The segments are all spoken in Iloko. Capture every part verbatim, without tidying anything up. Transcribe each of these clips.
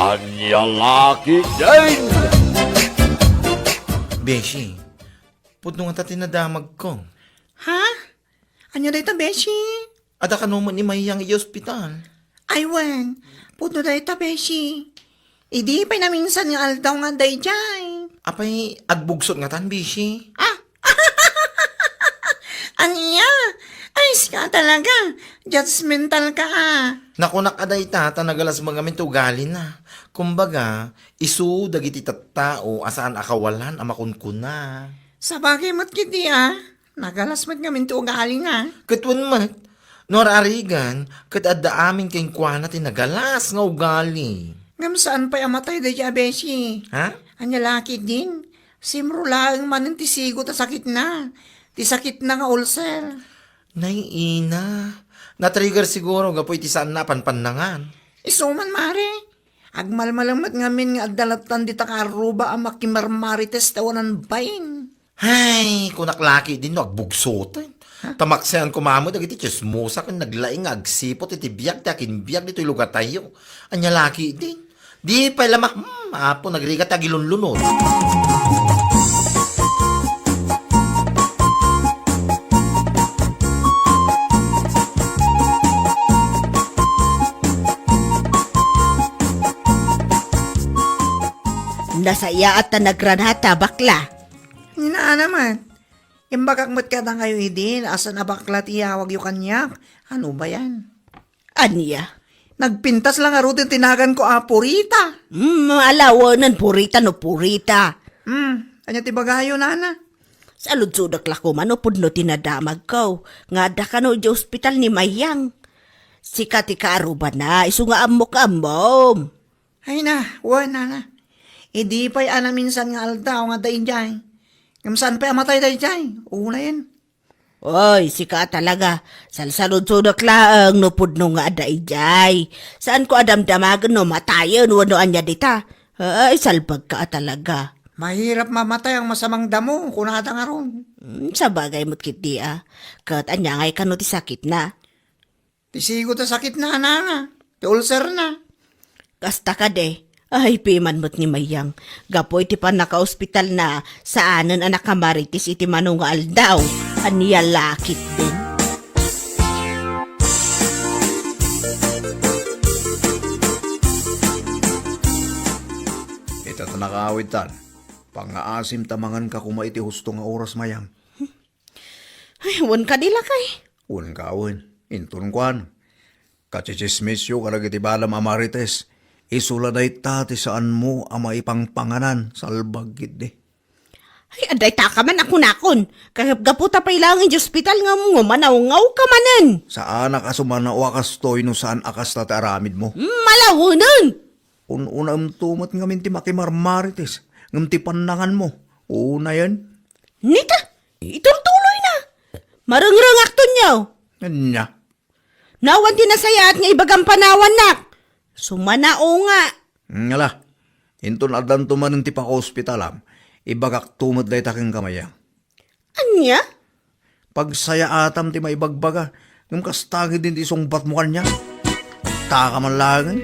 Ania la ketdin? Beshi, pudno ngata ti nadamagko. Ha? Ania dayta, beshi? Adda kano met ni Mayang idiay ospital? Ay wen, pudno dayta, beshi. Idi pay naminsan nga aldaw nga adda idiay. Apay, agbugsot ngatan, beshi? Ah! Ania? Ay, sika talaga. Judgmental ka, ah. Nakunak a dayta, ta nagalas met ngamin ti ugalina. Kumbaga, isu dagiti tattao a saan a kawalan a makunkuna. Sabagay met ketdi, ah. Nagalas met ngamin ti ugalina. Ket wen met, no ar-arigan, ket adda amin kenkuana ti nagalas nga ugali. Ngem saan pay a matay daydiay a beshi? Ha? Ania la ketdin? Simro laeng manen ti sigot a sakitna. Ti sakitna nga ulcer. Nay, ina. Na-trigger siguro gapu iti saanna a panpannangan. Isu man, mare. Agmalmalem met ngamin nga adda lattan dita kaarruba a makimarmarites ti awanan bain. Hay, kunak la ketdin no agbugsoten. Ha? Ta maksayan koma met dagiti tsismosa ken naglaing nga agsiput iti biag ti akinbiag ditoy lugartayo. Ania la ketdin? Di pay la ma-, hmm, Apo, nagrigat ti agilunlunod. Nasayaat ta nagranata, bakla. Ni naana met. Imbagak met kadakayo idi, no saan a bakla ti iyawagyo kaniak. Ano ba yan? Ania? Nagpintas la ngaruden ti naganko a Purita. Hmm, alawenen Purita no Purita. Hmm, ania ti bagayo, nana? Saludsodek la koma no pudno ti nadamagko, nga adda kano idiay ospital ni Mayang. Sika ti kaarrubana, isu nga ammok nga ammom. Ay na, wen, nana. Idi pay a naminsan nga aldaw nga adda idiay. Ngem saan pay a matay daydiay? Unayen. Oy, sika talaga. Salsaludsodek laeng no pudno nga adda idiay. Saanko a damdamagen no matayen wenno ania dita. Ay, salbagka a talaga. Mahirap mamatay ang masamang damo, kunada ngarud. Hmm, sabagay met ketdi a. Ket ania ngay kano ti sakitna? Ti sigot a sakitna, nana. Ti ulcerna. Kasta kadi, ay, piman met ni Mayang. Gapu iti pannakaospitalna, saanen a nakamarites iti mano nga aldaw. Ania la ketdin? Ita ta nakaawidtan. Pangngaasim ta manganka koma iti husto nga oras, Mayang. Ay, wen kadi lakay. Wen ka, wen. Inton kuan. Kachichismisyo kadagiti balam a marites. Isu la dayta ti saanmo a maipangpanganan, salbag ketdi. Ay, adda dayta ka man a kunakon. Kagapgapu ta pay laeng idiay ospital nga umanawngaw ka manen. Saanak a sumanaw a kastoy no saan a kasta ti aramidmo. Malawenen! Un-unaemto met ngamin ti makimarmarites, ngem ti pannanganmo, unayen. Nita, iturtuloyna. Marengrengakton, yaw. Ania? Nawan ti nasayaat nga ibagam panawannak. Sumanaw nga. Ngala, inton addanto manen ti pakaospitalam, ibagakto met dayta kenka, Mayang. Ania? Pagsayaatam ti maibagbaga, ngem kasta ketdin ti sungbatmo kaniak. Taka man laengen.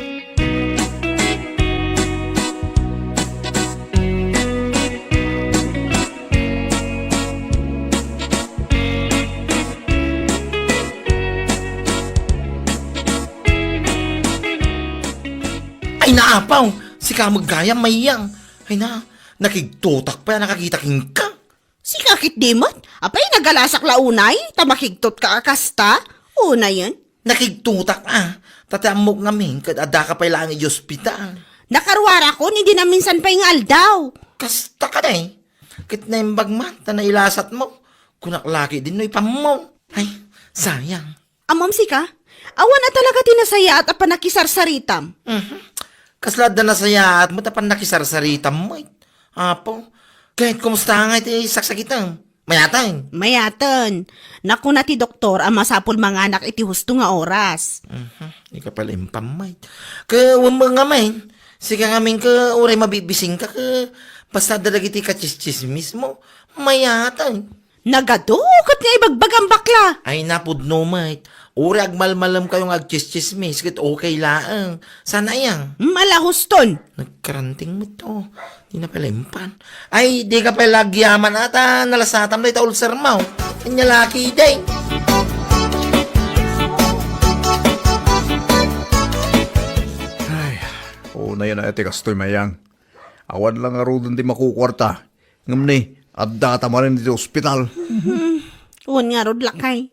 Ay, naapaw! Sika met gayam, Mayang. Ay na, nakigtotak pay a nakakita kenka. Sika ketdi met? Apay, nagalasak la unay, ta makigtotka a kasta? Unayen? Nakigtotak a, ta ti ammok ngamin ket addaka pay laeng idiay ospital. Nakaruarakon idi naminsan pay nga aldaw. Kasta kadi? Ket naimbag man ta nailasatmo. Kunak la ketdin no ipammo. Ay, sayang. Ammom sika? Awan a talaga ti nasayaat a pannakisarsaritam. Mhm. Kasla adda nasayaat met a pannakisarsaritam met. Apo, ket kumusta ngay ti saksakitam? Mayaten? Mayaten. Nakuna ti doktor a masapul manganak iti husto nga oras. Mhm. Ika pala impam met. Ket wen met ngamin, sika ngamin ket uray mabibisingka ket basta adda dagiti kachischismismo, mayaten. Nagadu ket nga ibagbagam, bakla. Ay, napudno met. Uray agmalmalemkayo nga agtsistsismis, ket okay laeng. Saan a aya? Malahuston! Nagkaranting met to. Di na pala impan. Ay, di ka pala agyaman ata. Nalasatam dayta ulcer mo. Anya laki, day. Ay, una yan, Ate Kastoy Mayang. Awan lang ngaruden ti makukuarta. Ngem ni, addata manen iti ospital. Hmm, wen ngarud, lakay.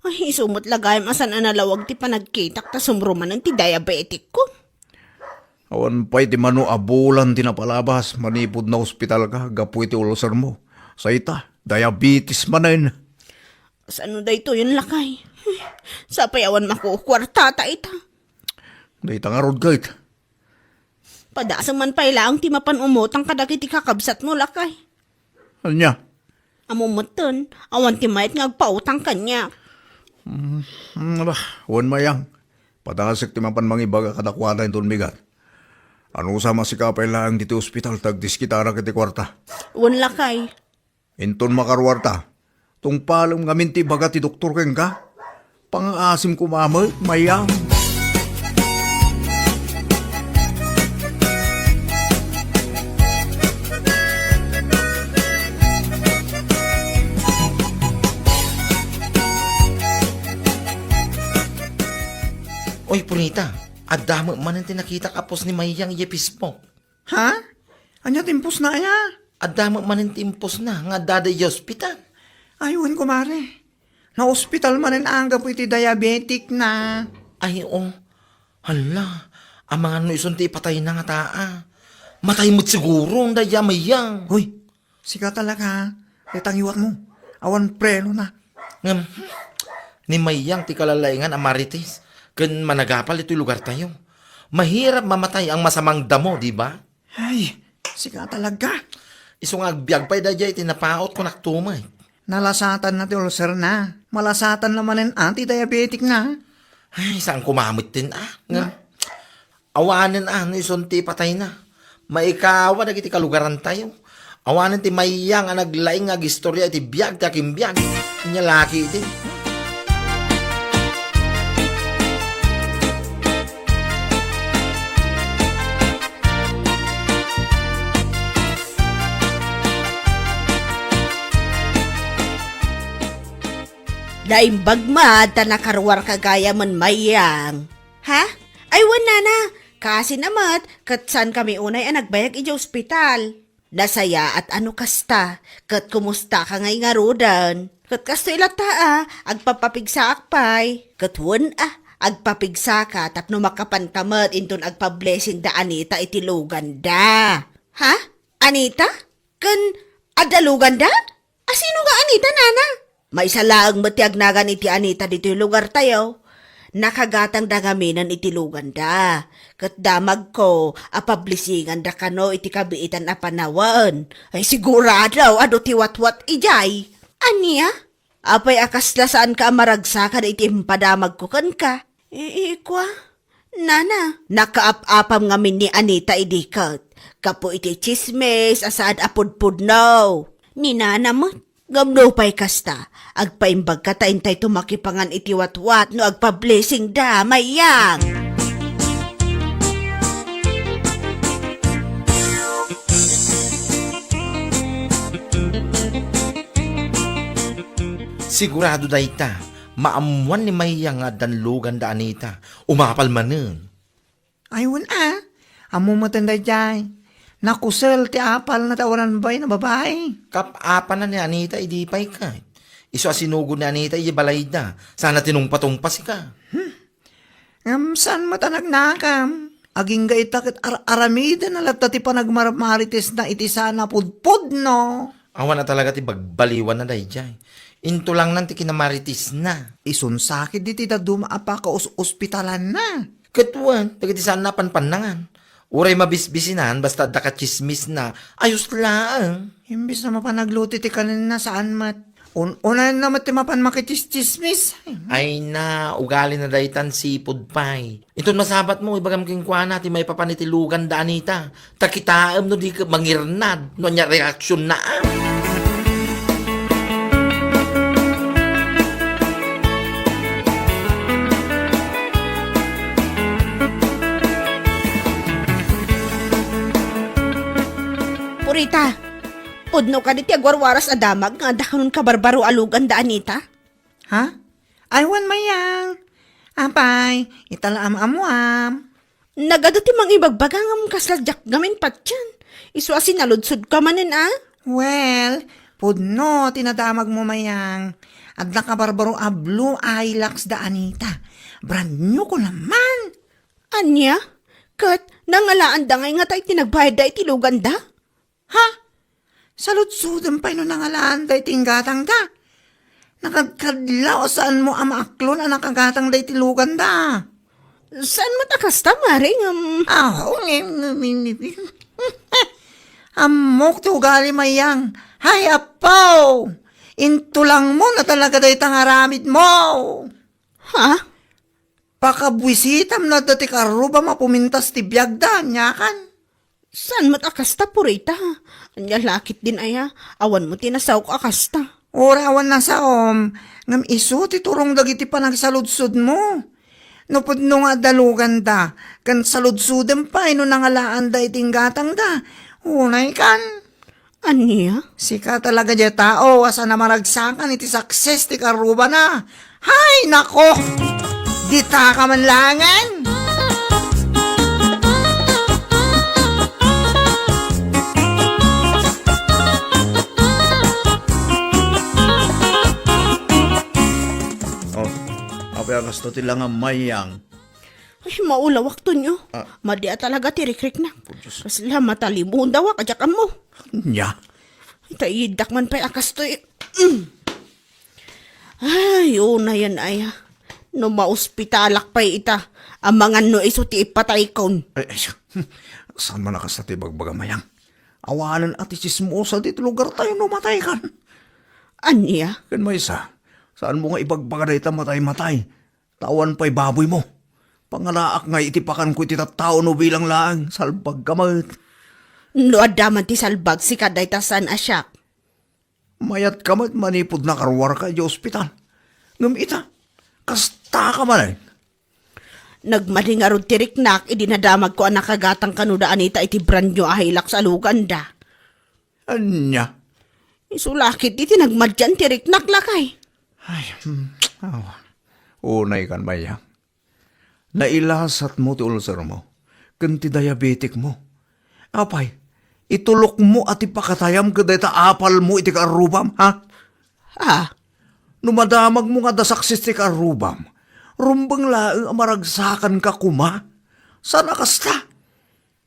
Ay, isu met la gayam a saan a nalawag ti panagkitak ta sumro manen ti diabetic ko. Awan pay ti mano a bulan ti napalabas manipud naospitalka gapu iti ulcer mo. Sa ita, diabetes manen. Saan no daytoyen, lakay? Sapay awan makukuartata ita. Dayta ngarud ket. Padasem man pay laeng ti mapan umutang kadagiti kakabsatmo, lakay. Ania? Ammom metten, awan ti mayat nga agpautang kaniak. Mm, mm, aba, wen Mayang. Padasek ti mapan mangibaga kadakuada inton bigat. Anusam a sika pay laeng ditoy ospital ta agdiskitarak iti kuarta. Wen, lakay. Inton makaruarta, tungpalem ngamin ti ibaga ti doktor kenka. Pangaasim koma met, Mayang. Oy, Purita, adda met manen ti nakitak a post ni Mayang idiay Facebook. Ha? Ania ti impostna aya? Adda met manen ti impostna nga addada idiay ospital. Ay, wen, kumare. Naospital manen anggapo iti diabetic na. Ay, o. Hala, amangan no isun ti ipatayna ngata a. Matay met siguro, dayta Mayang. Hoy, sika talaga, ha? Dayta ngiwatmo. Awan prenona. Ngem, ni Mayang ti kalalaingan a marites ken managapal itoy lugartayo. Mahirap mamatay ang masamang damo, di ba? Ay, sika talaga. Isu nga agbiag pay daydiay ti napaut ko naktumay. Nalasatanna ti ulcerna. Malasatanna manen a ti diabetic na. Ay, saan ko mametten a? Nga, awanen a, no isun ti patayna. Maikawa dagiti kalugarantayo. Awanen ti Mayang a naglaing nga agistorya iti biag ti akimbiag. Ania laki iti. Naimbag met ta nakaruarka gayamen, Mayang. Ha? Ay, wen, nana. Kaasi na met, ket saankami unay a nagbayag idiay ospital. Nasayaat a no kasta, ket kumustaka ngay ngaruden? Ket kastoy latta a, agpapapigsaak pay. Ket wen a, agpapigsaka tapno makapanka met inton agpa-blessing da Anita iti luganda. Ha? Anita? Ken adda luganda? Asino nga Anita, nana? Maysa laeng met ti agnagan iti Anita ditoy lugartayo. Nakagatangda ngaminen iti luganda. Ket damagko a pablisinganda kano iti kabiitan a panawen. Ay, sigurado, adu ti watwat idiay. Ania? Apay a kasla saanka a maragsakan iti impadamagko kenka? Ii, kua. Nana, nakaap-apam ngamin ni Anita idi ket gapu iti tsismis a saan a pudpudno. Ni nana met. Ngem nupay kasta, agpaimbagka ta intayto makipangan iti watwat no agpa-blessing da, Mayang. Sigurado dayta, maammoan ni Mayang nga addan lugan da Anita. Umapal manen. Ay, wen a. Ammo metten daydiay. Nakusel ti apalna ta awanan babaen a babai. Kap-apana ni Anita idi pay ket. Isu a sinugod ni Anita idiay balayda. Sana tinungpa-tungpa sika. Hmm. Ngem saan met a nagnakam? Agingga ita ket ar-aramidna latta ti panagmarmaritesna iti saan a pudpudno. Awan a talaga ti bagbaliwanna daydiay. Intulangnan ti kinamaritisna. Isun sakit diti dadduma a pakaus-ospitalanna. Ket wen, dagiti saanna a panpannangan. Uray mabisbisinan, basta adda katsismisna, ayos laeng. Imbes na mapan agluto ti kanenna, saan met. Un-, unayenna met ti mapan makitsismis. Ay na, ugalina daytan sipud pay. Inton masabatmo, ibagam kenkuana ti maipapan iti lugan da Anita. Ta kitaem no di ka mangirnad, no ania reaksionna, a. Ita, pudno kadi ti agwarwaras a damag nga adda kanon kabarbaro a lugan da Anita? Ha? Ay, wen, Mayang. Apay, ita la am-ammuam. Nagadu ti mangibagbaga ngem kasla diak ngamin patien. Isu a sinaludsodka manen a? Well, pudno ti nadamagmo, Mayang. Adda kabarbaro a blue Hilux da Anita. Brand new ko laman. Ania? Ket nangalaanda ngay ngata iti nagbayadda iti luganda? Ha? Saludsodem pay no nangalaanda iti inggatangda. Nakadkadlaw a saanmo a maaklon a nakagatangda iti luganda. Saan met a kasta, Mare, ngem? Aw, ngem, ngem, ngem. Ammok ti ugali, Mayang. Hay, apo! Intulangmo na talaga dayta nga aramidmo. Ha? Pakabuisitam no adda ti karrubam a pumintas ti biagda, aniakan? Saan met a kasta, Purita? Ania la ketdin aya? Awanmo ti nasaok a kasta. Uray awan nasaom, ngem isu ti turong dagiti panagsaludsodmo. No pudno nga adda luganda, ken saludsodem pay no nangalaanda iti inggatangda. Unay kan. Ania? Sika talaga diay tao a saan a maragsakan iti success ti karrubana. Hay, nako! Ditaka man laengen! Oh, apay a kasta ti langam, Mayang? Ay, maulawak, Tonyo. Ah. Madi a talaga ti rikriknak. Oh, Diyos. Kasla matalibondawak, a diak ammo. Nya? Ay, ta iddak man pay a kastoy. Mm. Ay, unayen aya. No maospitalak pay ita, amangan no isu ti ipataykon. Ay, ay, saan man a kasta ti ibagbaga, Mayang? Awanen a ti tsismosa ditoy lugartayo no mataykan. Ania? Ken maysa, saanmo nga ibagbaga dayta matay-matay? Ta awan pay baboymo. Pangalaak ngay iti pakanko iti tattao no bilang laeng, salbagka met. No adda man ti salbag, sika dayta saan a siak. Mayatka met manipud nakaruarka idiay ospital. Ngem ita, kastaka manen. Nagmadi ngarud ti riknak idi nadamagko a nakagatang kano da Anita iti brand new a Hilux a luganda. Ania? Isu la ketdi ti nagmadian ti riknak, lakay. Ay, hmm, awa. Unay kan, Mayang. Nailasatmo ti ulcermo ken ti diabeticmo. Apay, itulokmo a ti pakatayam ket dayta apalmo iti kaarrubam, ha? Ah. No madamagmo nga adda success ti kaarrubam, rumbeng laeng a maragsakanka koma. Saan a kasta?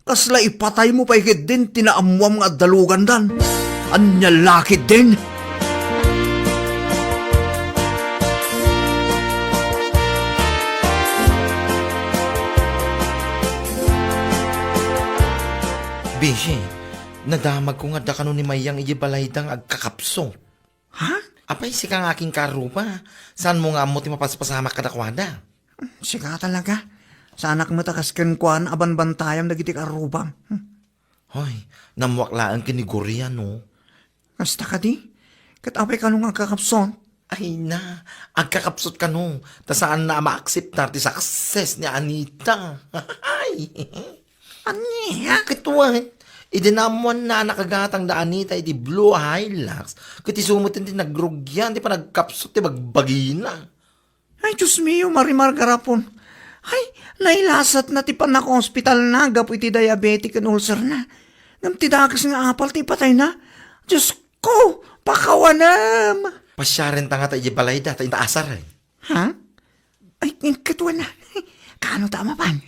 Kasla ipataymo pay ketdin ti naammoam nga adda lugandan. Ania la ketdin? Bishi, nadamagko nga adda kano ni Mayang idiay balayda nga agkakapsot. Ha? Apay, sika nga akinkaarruba, saanmo nga ammo ti mapaspasamak kadakuada? Sika talaga. Saanak met a kas kenkuana a banbantayam dagiti kaarrubam. Hmm. Hoy, nammuak laeng ken ni Gloria, no? Kasta kadi? Ket apay kano nga agkakapsot? Ay na, agkakapsot kano, ta saanna a maakseptar ti success ni Anita. Ay! Ania? Ket wen, idi naammoanna a nakagatang da Anita iti blue Hilux, ket isu met ti nagrugian ti panagkapsot ti bagbagina. Ay, Dios mio, Marimar Garapon. Ay, nailasatna ti pannakaospitalna gapu iti diabetic ken ulcerna. Ngem ti dakes nga apal ti ipatayna. Dios ko, pakawanem! Pasiarenta ngata idiay balayda, ta intaasar, eh. Ha? Ay, ket wen a. Kaano ta a mapan?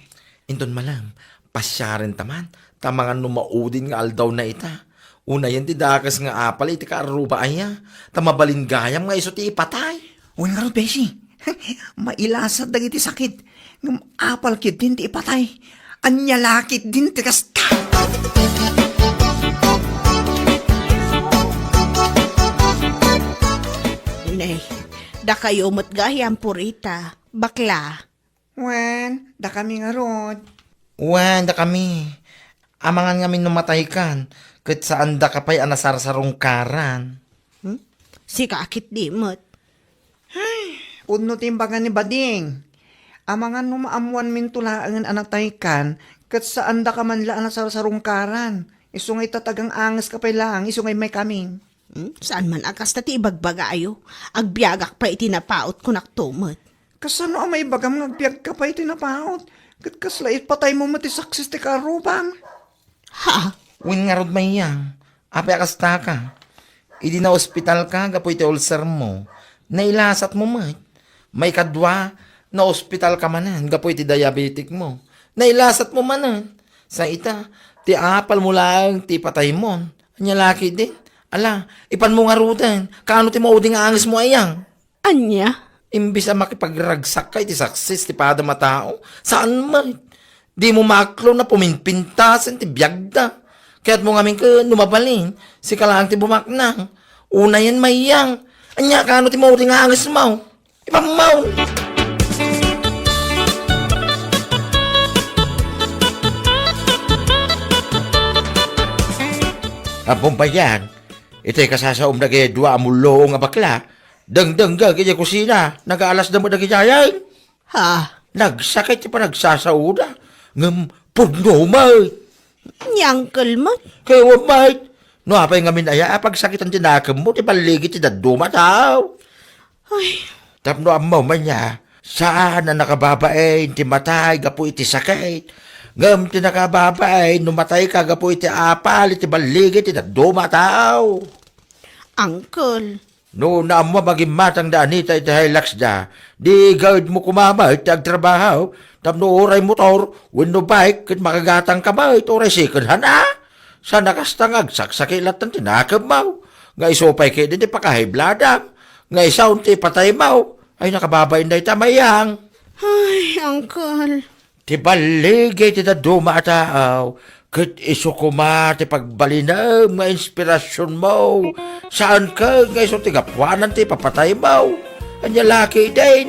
Inton malem, pasiarenta man, ta amangan no maudin nga aldawna ita. Unayen ti dakes nga apal iti kaarruba aya, ta mabalin gayam nga isu ti ipatay. Wen ngarud, Beshi. Mailasat dagiti sakit, ngem apal ketdin ti ipatay. Ania la ketdin ti kasta? Nay, dakayo met gayam, Purita. Bakla. Wen, dakami ngarud. Wen, dakami. Amangan ngamin no mataykan, ket saandaka pay a nasarsarungkaran. Hmm? Sika a ketdi met. Ay, pudno ti imbaga ni Bading. Amangan no maammuanminto laengen a nataykan, ket saandaka man la a nasarsarungkaran. Isu nga ita, tagang-angeska pay laeng, isu nga immay kami. Hmm, saan man a kasta ti ibagbagayo? Agbiagak pay iti napaut, kunakto met. Kasano a maibagam nga agbiagka pay iti napaut? Ket kasla ipataymo met ti saksis ti kaarrubam? Ha? Wen ngarud, Mayang, apay a kastaka? Idi naospitalka gapu iti ulcermo, nailasatmo met. Maikadua, naospitalka manen gapu iti diabeticmo. Nailasatmo manen. Sa ita, ti apalmo laeng ti ipataymon. Ania la ketdin? Ala, ipanmo ngaruden. Kaano ti maudi nga angesmo, Mayang? Ania? Imbes a makipagragsakka iti saksis ti padam a tao, saan met. Dimo maklon a puminpintasen ti biagda. Kayatmo ngamin ket no mabalin, sika laeng ti bumaknang. Unayen, Mayang. Ania, kaano ti maudi nga angesmo? Ipammaw! Ammom, Mayang, iti kasasaom dagiti dua a mulluong a bakla, dengdengngeg iti kusina, nagaalasda met dagidiay. Ha? Nagsakit ti panagsasaoda, ngem pudno met. Ni Uncle met? Kayatmo met. No apay ngamin aya a pagsakitan ti nakemmo, ti balligi ti dadduma a tao. Ay. Tapno ammom, Mayang, saan a nakababain ti matay gapu iti sakit. Ngem ti nakababain no matayka gapu iti apal iti balligi ti dadduma a tao. Uncle. No naammo a magimatang da Anita iti Hiluxda, di gaydmo koma met ti agtrabaho, tapno uray motor wenno bike ket makagatangka met uray second hand a. Saan a kasta nga agsaksakit latta ti nakemmo, nga isu pay ketdin ti pakahiblada, nga isu ti ipataymo. Ay, nakababain dayta, Mayang. Ay, Uncle. Ti balligi ti dadduma a tao, ket isu koma ti pagbalinem nga inspirasionmo. Saan ket nga isu ti gapuanan ti ipapataymo. Ania la ketdin?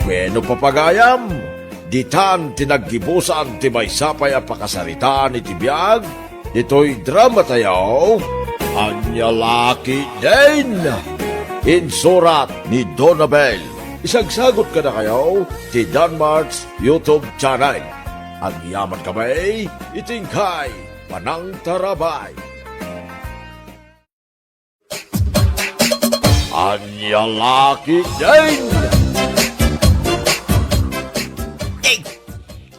Bueno, papagayam, ditan ti naggibusan ti maysa pay a pakasaritaan iti biag ditoy dramatayo, Ania la ketdin? Insurat ni Donabel. Isagsagut kadakayo ti Danmart's YouTube channel. Agyamankami iti inkay panangtarabay. Ania la ketdin? Ay,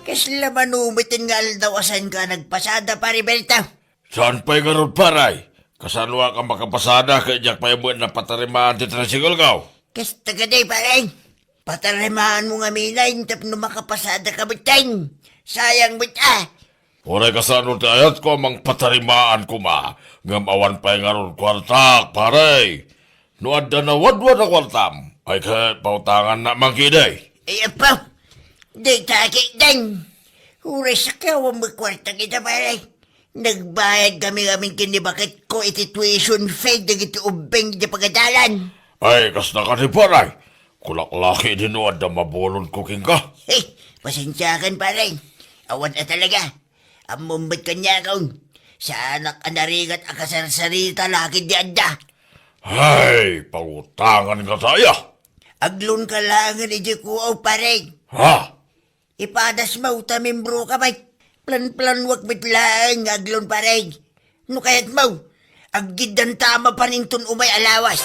kasla manumetten nga aldaw a saanka nagpasada, Pare Berto? Saan pay ngarud, pare? Kasanoak a makapasada ket diak pay met napatarimaan ti tricycle ko? Kasta kadi, pare. Patarimaanmo ngamin tapno makapasada ka metten. Sayang met a. Uray kasano ti ayatko a mangpatarimaan koma, ngem awan pay ngarud kuartak, pare. No adda nawadwad a kuartam, ay ket pautangannak man ketdi. Ay, apo, dayta ketdin. Uray sakawam met kuartak ita, pare. Nagbayad kami ngamin ken ni baketko iti tuition fee dagiti ubbing iti pagadalan. Ay, kasta kadi, pare. Kulak la ketdin no adda mabulodko kenka. Hey, pasensiakan, pare. Awan a talaga. Ammom met kaniakon. Saanak a narigat a kasarsarita la ketdi adda. Ay, pangutangan ka ta aya. Aglonka laengen idiay kuaw, pare. Ha? Ipadasmo ta membroka met. Planplanuak met laeng nga aglon, pare. No kayatmo, aggiddanta a mapan inton umay a lawas.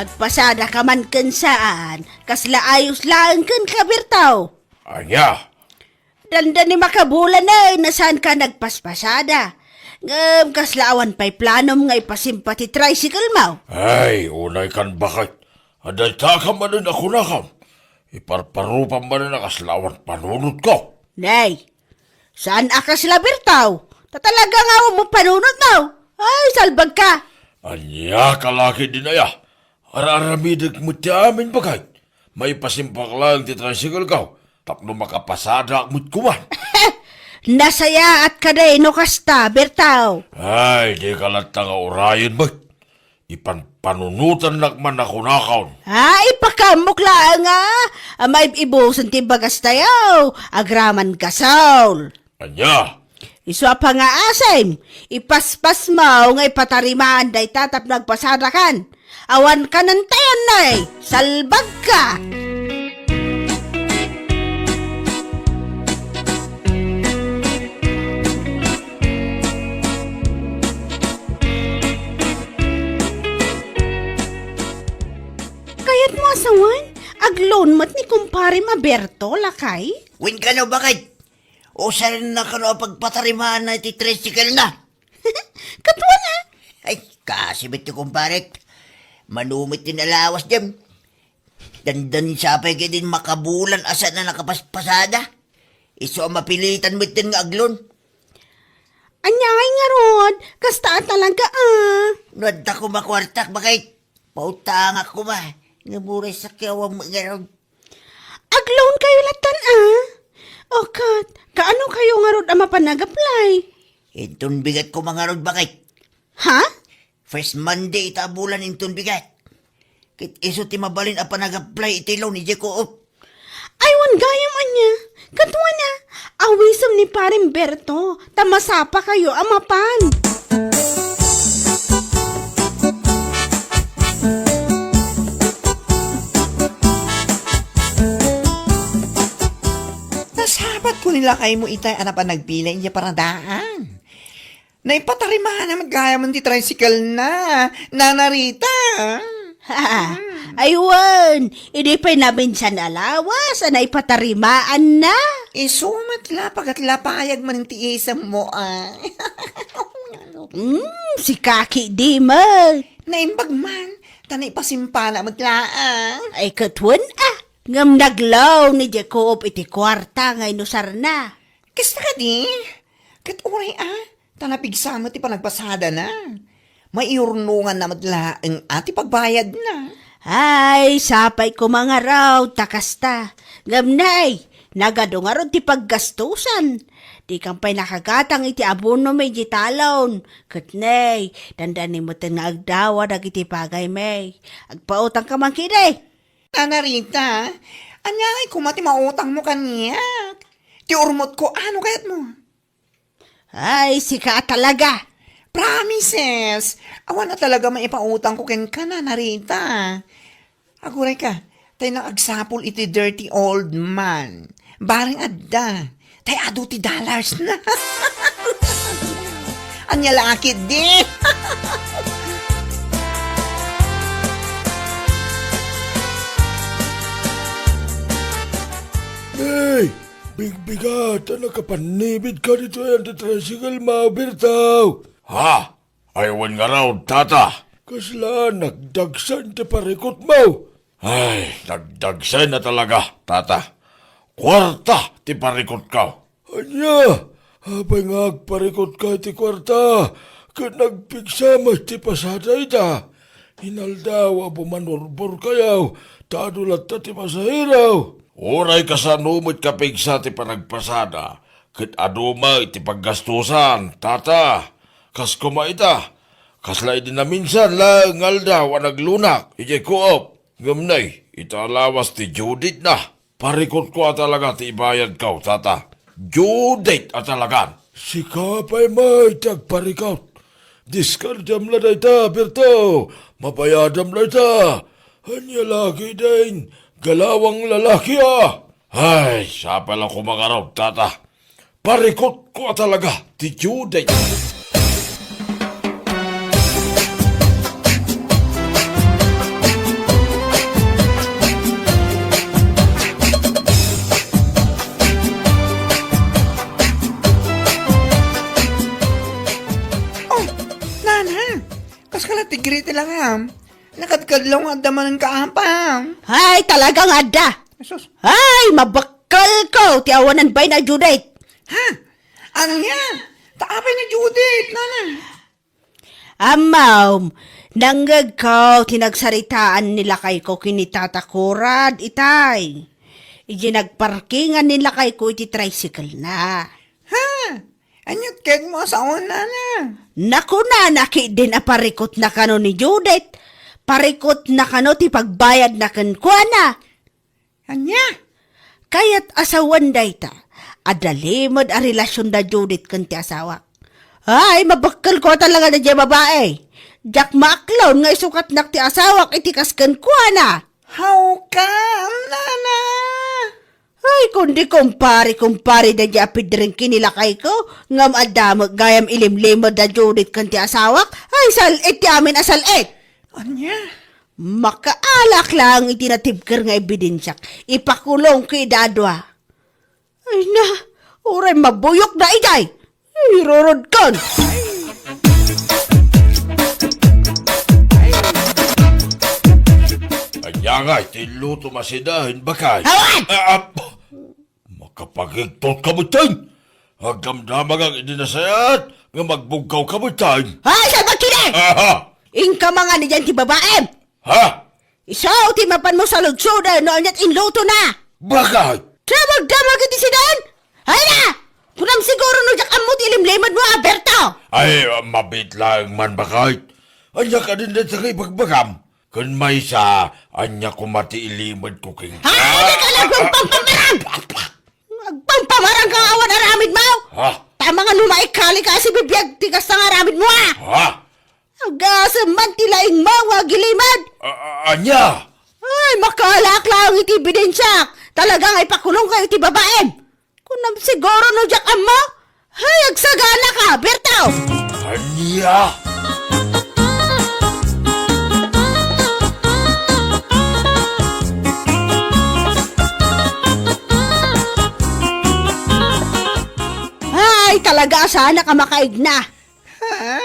Agpasada ka man ken saan, kasla ayos laeng kenka, Berto. Ania? Dandani makabulan, eh, no saanka nagpaspasada. Ngem kasla awan pay planom nga ipasimpa ti tricycle mo? Ay, unay kan baket. Adda ita ka manen a kunakam. Iparparupam manen a kasla awan panunotko. Nay, saan a kasla, Berto? Ta talaga nga awan mo panunot mo. Ay, salbag ka. Ania ka la ketdin aya? Ar-aramidek met ti amin, baket. Maipasimpak laeng ti tricycle ko tapno makapasadak met koma. Nasayaat kadi no kasta, Berto. Ay, dika latta nga urayen met. Ipanpanunotannak man a kunakon. Ha, ipakaamok laeng a. Maib-ibusen ti bagas tayo. Agraman gasol. Ania? Isu a pangaasim, ipaspasmo nga ipatarimaan dayta tapno agpasadakan. Awan kanentayon, nay! Salbagka! Kayatmo a sawen, ag-loan met ni kumparem a Berto, lakay? Wen kano, baket? Usarenna kano a pagpatarimaanna iti tricycle na? Katuan a? Ay, kasi met ti kumparek. Mano met ti nalawas dem. Dandan sapay ket din makabulan a saan a nakapaspasada. Isu a mapilitan met din nga ag-loan. Ania ngay ngarud, kasta a talaga a. No adda koma kuartak, baket. Pautangak koma. Nga buray sakyawan mo ngarud. Ag-loan kayo latan a? O ket, kaano kayo ngarud a mapan nag-apply? Inton bigat koma ngarud, baket. Ha? First Monday ita a bulan inton bigat. Ket isu ti mabalin a panag-apply iti loan idiay Co-op. Ay, wen gayam ania. Katuan a, awisem ni Pareng Berto, ta masapa kayo a mapan. Nasabat ko ni lakaymo itay a napan nagpila idiay paradaan. Naipatarimaanna met gayam ti tricycle na, Nana Rita. Ha, ay wen, idi pay naminsan a lawas a naipatarimaanna. Isu met la, pagatlapayag man ti isemmo, a. Hmm, sika ketdi met. Naimbag man, ta naipasimpana met laeng. Ay, katuan a. Ngem nag-loan idiay Co-op iti kuarta nga inusarna. Kasta kadi? Ket uray a, ta napigsa met ti panagpasadana. Maiurnonganna met laeng a ti pagbayadna. Ay, sapay koma ngarud ta kasta. Ngem nay, nagadu ngarud ti paggastusan. Dikan pay nakagatang iti abonom idiay talon. Ket nay, dandani metten nga agdawa dagiti pagaymi. Agpautangka man ketdi. Nana Rita, ania ngay koma ti mautangmo kaniak? Ti urmotko, ano kayatmo? Ay, sika a talaga! Promises! Awan a talaga maipautangko kenka, Nana Rita. Aguray ka, tay nang agsapul iti dirty old man. Bareng adda. Tay adu ti dollars na. Ania la ketdi? Hey! Bigbigat a nakapannibid ka ditoy a tricycle mo, Berto. Ha? Ay, wen ngarud, tata. Kasla nagdagsen ti parikutmo? Ay, nagdagsen a talaga, tata. Kuarta ti parikutko. Ania? Apay nga agparikutka iti kuarta, ket nagpigsa met ti pasada ita? Inaldaw a bumanurborkayo, ta adu latta ti pasahero. Uray kasano met kapigsa ti panagpasada, ket adu met ti paggastusan, tata. Kas koma ita, kasla idi naminsan laeng nga aldaw a naglunak idiay Co-op. Ngem nay, ita a lawas ti due date na. Parikutko a talaga ti ibayadko, tata. Due date a talagan. Sika pay met ti agparikut. Diskardiam la dayta, Berto. Mabayadam la ita. Ania la ketdin, galawang lalaki a. Ay, sapay la koma ngarud, tata. Parikutko a talaga ti due date. Oh, nana, kas ka la ti greeting lang, ha? Nakadkadlaw nga adda manen kaapam. Ay, talaga nga adda. Jesus. Ay, mabakkalko ti awanan bay na Judith. Ha? Ania? Ta apay ni Judith, nana? Ammom, nangngegko ti nagsaritaan ni lakayko ken ni Tata Kurad itay. Idiay nagparkingan ni lakayko iti tricycle na. Ha? Aniat kayatmo a sawen, nana? Nakunana ketdin a parikutna kano ni Judith. Parikutna kano ti pagbayadna kenkuana. Ania? Kayat a sawen dayta. Adda limed a relasion da Judith ken ti asawak. Ay, mabekkelko talaga daydiay babai. Diak maaklon nga isukatnak ti asawak iti kas kenkuana. Hawkam, nana! Ay, kundi kumpare, kumpare daydiay a pidring ken ni lakayko, ngem adda met gayam ilimlimed da Judith ken ti asawak. Ay, sal-it ti amin a sal-it. Ania? Makaalak laeng iti natibker nga ebidensiak. Ipakulongko ida a dua. Ay na, uray mabuyokda idiay. Irurodkon. Ania ngay ti inlutom a sidaen, baket? Awan! Ah, ah, makapagigtot ka metten. Agdamdamagak idi nasayaat nga magbugkaw ka metten. Ay, salbakide! Aha! Inka mangan idiay ti babaem. Ha? Isu ti mapanmo saludsoden no aniat inlutona. Baket? Damagdamag iti sidaen? Ay na! Kunam siguro no diak ammo ti ilimlimedmo a, Berto! Ay, mabiit laeng man, baket. Ania kadin dayta nga ibagbagam? Ken maysa, ania koma ti ilimedko kenka? Ay, dika nagpampamarang! Agpampamarang ka nga awan aramidmo! Ha? Tama nga no maikali ka a sibibiag ti kasta nga aramidmo, a! Ha? Agasem man ti laingmo nga agilimed! A-, a-, ania? Ay, makaalak laeng iti ebidensiak! Talaga nga ipakulongkayo iti babaem! Kunam siguro no diak ammo? Ay, agsagana ka, Berto! Ania? Ay, talaga a saanak a makaigna! Ha?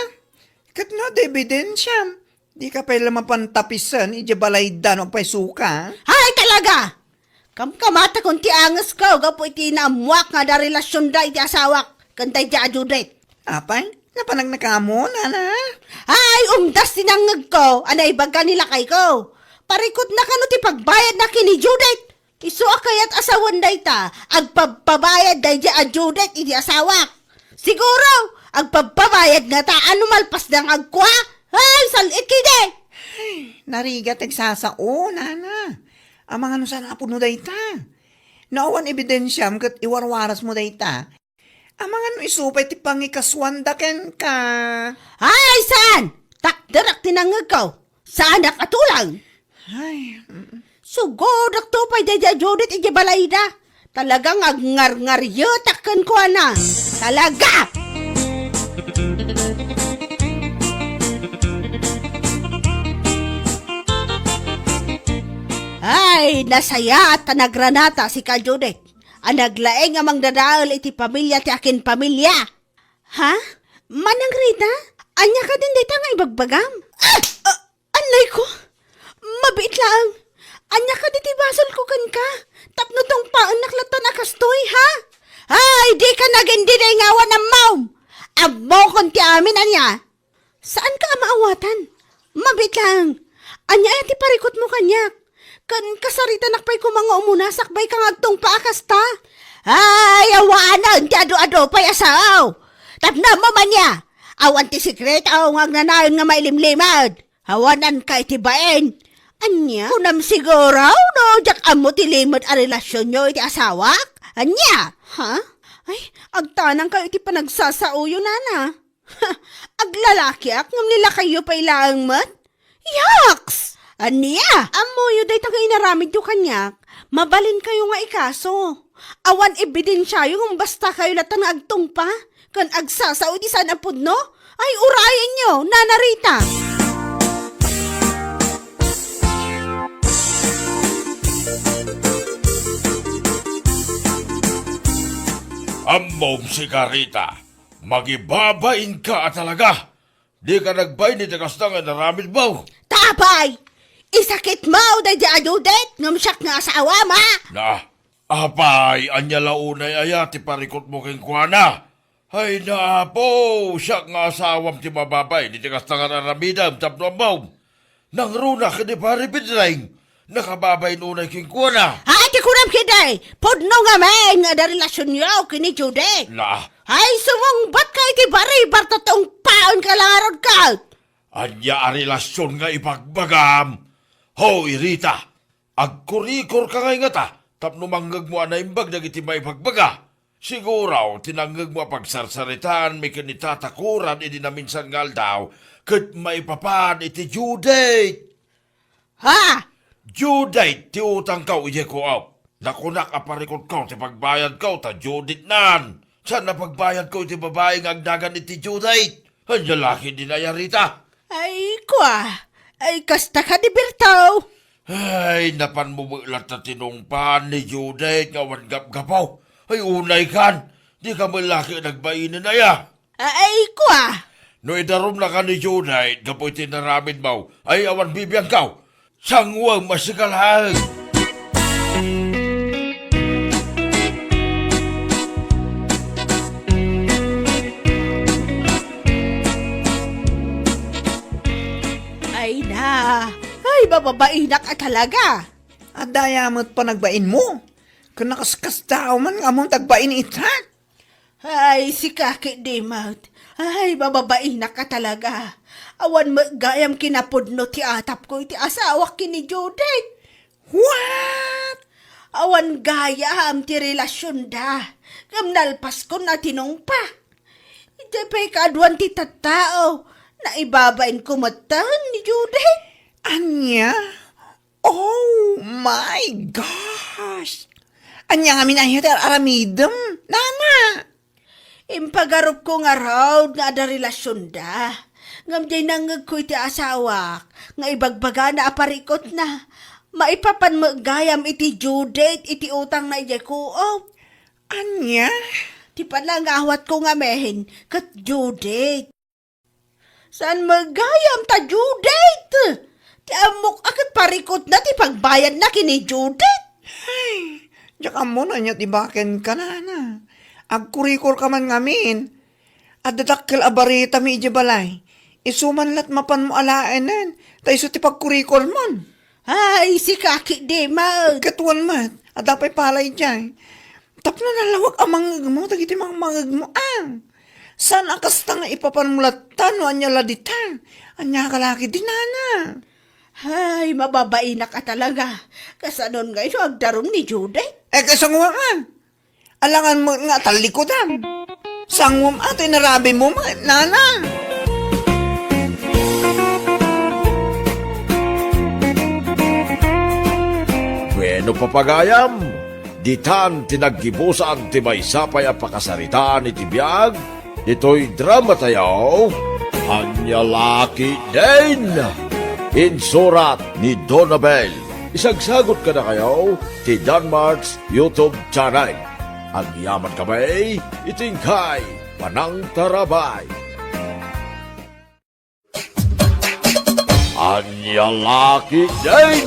Ket no adda ebidensiam, dika pay la mapan tapisen idiay balayda no agpayso ka? Ay, talaga! Kamkamatakon ti angesko gapu iti naammoak nga adda relasionda iti asawak ken daydiay a Judith. Apay, napanagna kamo, nana? Ay, umdas ti nangngegko a naibaga ni lakayko. Parikutna kano ti pagbayadna ken ni Judith. Isu a kayat a sawen dayta, agpabpabayad daydiay a Judith iti asawak. Siguro, agpabpabayad ngata a no malpasda nga agkua. Ay, sal-it kidi! Ay, narigat ti agsasao, nana. Amangan no saan a pudno dayta. No awan ebidensiam ket iwarwarasmo dayta, amangan no isu pay ti pangikasuanda kenka. Ay, saan? Takderak ti nangngegko. Saanak a tulang. Ay, mm. Sugudakto pay daydiay a Judith idiay balayda. Talagang agngarngarietak kenkuana. Talaga! Ay, nasayaat ta nagranata sika, Judith, a naglaing a mangdadael iti pamilia ti akin pamilia. Ha? Manang Rita? Ania kadin dayta nga ibagbagam? Ah! Ah! Anay ko! Mabiit laeng! Ania kadi ti basolko kenka? Tapno tungpaennak lattan a kastoy, ha? Ay, dika nagindinay nga awan ammom! Ammokon ti amin ania! Saanka a maawatan? Mabiit laeng! Ania aya ti parikutmo kaniak? Ken kasaritanak pay koma nga umuna sakbay ka nga agtungpa a kasta? Ay, awanen ti adu-adu pay a sao! Tapno ammom ania? Awan ti sekreto nga agnanayon nga mailimlimed! Awananka iti bain. Ania? Kunam siguro, no, diak ammo ti limed a relasionyo iti asawak? Ania? Ha? Ay, agtanangkayo iti panagsasaoyo, nana. Aglalakiak, ngem ni lakayyo pay laeng met? Yaks! Ania? Ammoyo dayta nga inaramidyo kaniak, mabalinkayo nga ikaso. Awan ebidensiayo ngem basta kayo latta nga agtungpa ken agsasao iti saan a pudno? Ay, urayenyo, Nana Rita! Ammom sika, Rita, mangibabainka a talaga. Dika nagbain iti kasta nga inaramidmo. Ta apay, isakitmo daydi a Judith ngem siak nga asawam, a? Na, apay, ania la unay aya ti parikutmo kenkuana? Ay, na, Apo, siak nga asawam ti mababain iti kasta nga aramidem tapno ammom. Nangruna ken ni Pari Pedreng, nakababain unay kenkuana. Ay, ti kunam ketdi, pudno ngamin nga adda relasionyo ken ni Judith. Na. Ay, sumungbatka iti baribar ta tungpaenka la ngarud ket. Ania a relasion nga ibagbagam? Hoy, Rita, agkurikorka ngay ngata tapno mangngegmo a naimbag dagiti maibagbaga. Siguro, ti nangngegmo a pagsarsaritaanmi ken ni Tata Kuran idi naminsan nga aldaw, ket maipapan iti due date. Ha? Due date ti utangko idiay co-op. Nakunak a parikutko ti pagbayadko ta due date nan. Saan a pagbayadko iti babai nga agnagan iti due date? Ania la ketdin aya, Rita? Ay, kua. Ay, kasta kadi, Berto. Ay, napanmo met latta tinungpaan ni Judith nga awan gapgapo. Ay, unay kan. Dika met la ket nagbainen aya. Ay, kua. No idarumnaka ni Judith gapu iti inaramidmo, ay awan bibiangko. Sanguem a sika laeng. Ay na, ay, mababainak a talaga. Adda aya met panagbainmo? Ken nakaskasdaaw man nga ammom ti agbain ita? Ay, sika ketdi met. Ay, mababainak a talaga. Awan met gayam kinapudno ti atapko iti asawak ken ni Judith. What? Awan gayam ti relasionda. Ngem nalpaskon a tinungpa. Idiay pay kaaduan ti tattao, naibabainko metten ni Judith. Ania? Oh my gosh! Ania ngamin aya ti ar-aramidem, nana? Impagarupko ngarud nga adda relasionda. Ngem diay nangngegko iti asawak nga ibagbagana a parikutna. Maipapan met gayam iti due date iti utangna idiay co-op. Ania? Ti panangawatko ngamin ket due date. Saan met gayam ta due date? Ti ammok a ket parikutna ti pagbayadna ken ni Judith. Ay, diak ammo no ania ti bakenka, nana. Agkurikorka man ngamin. Adda dakkel a baritami idiay balay. Isu man la't mapanmo alaenen, ta isu ti pagkurikormon. Ay, sika ketdi met. Ket wen met, adda pay pala idiay. Tapno nalawag a mangngegmo dagiti mangmangngegmo, a. Saan a kasta nga ipapanmo latta no ania la dita? Ania ka la ketdi, nana? Ay, mababainak a talaga. Kasanon ngay no agdarum ni Judith? Eh, kasango nga. Alangan met nga tallikudam. Sanguem a ti inarabimo met, nana. Bueno, papagayam, ditan ti naggibusan ti maysa pay a pakasaritaan iti biag ditoy dramatayo, Ania la ketdin. Insurat ni Donabel. Isagsagut kadakayo ti Danmart's YouTube channel. Agyaman kami iti inkay panangtarabay. Ania la ketdin.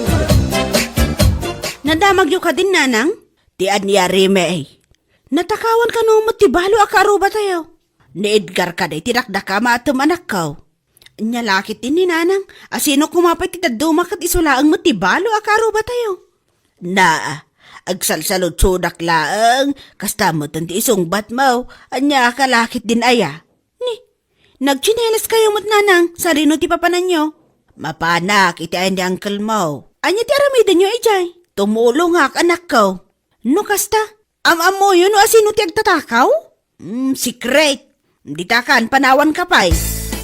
Nadamagyo kadin, nanang? Ti ania, Rime? Natakawan kano met ti balo a kaarrubatayo? Ni Edgar kadi ti dakdakam a atem, anakko. Ania la ketdin ni nanang, a sino koma pay ti dadduma ket isu laeng met ti balo a kaarrubatayo? Na, agsalsaludsodak laeng, kasta metten ti isungbatmo, ania ka la ketdin aya? Ni, nagtsinelas kayo met, nanang, sadino ti papananyo? Mapanak iti ayan ni uncle mo. Ania ti aramidenyo idiay? Tumulongak, anakko. No kasta, am-ammoyo no asino ti agtatakaw? Mm, secret. Ditakan, panawanka pay.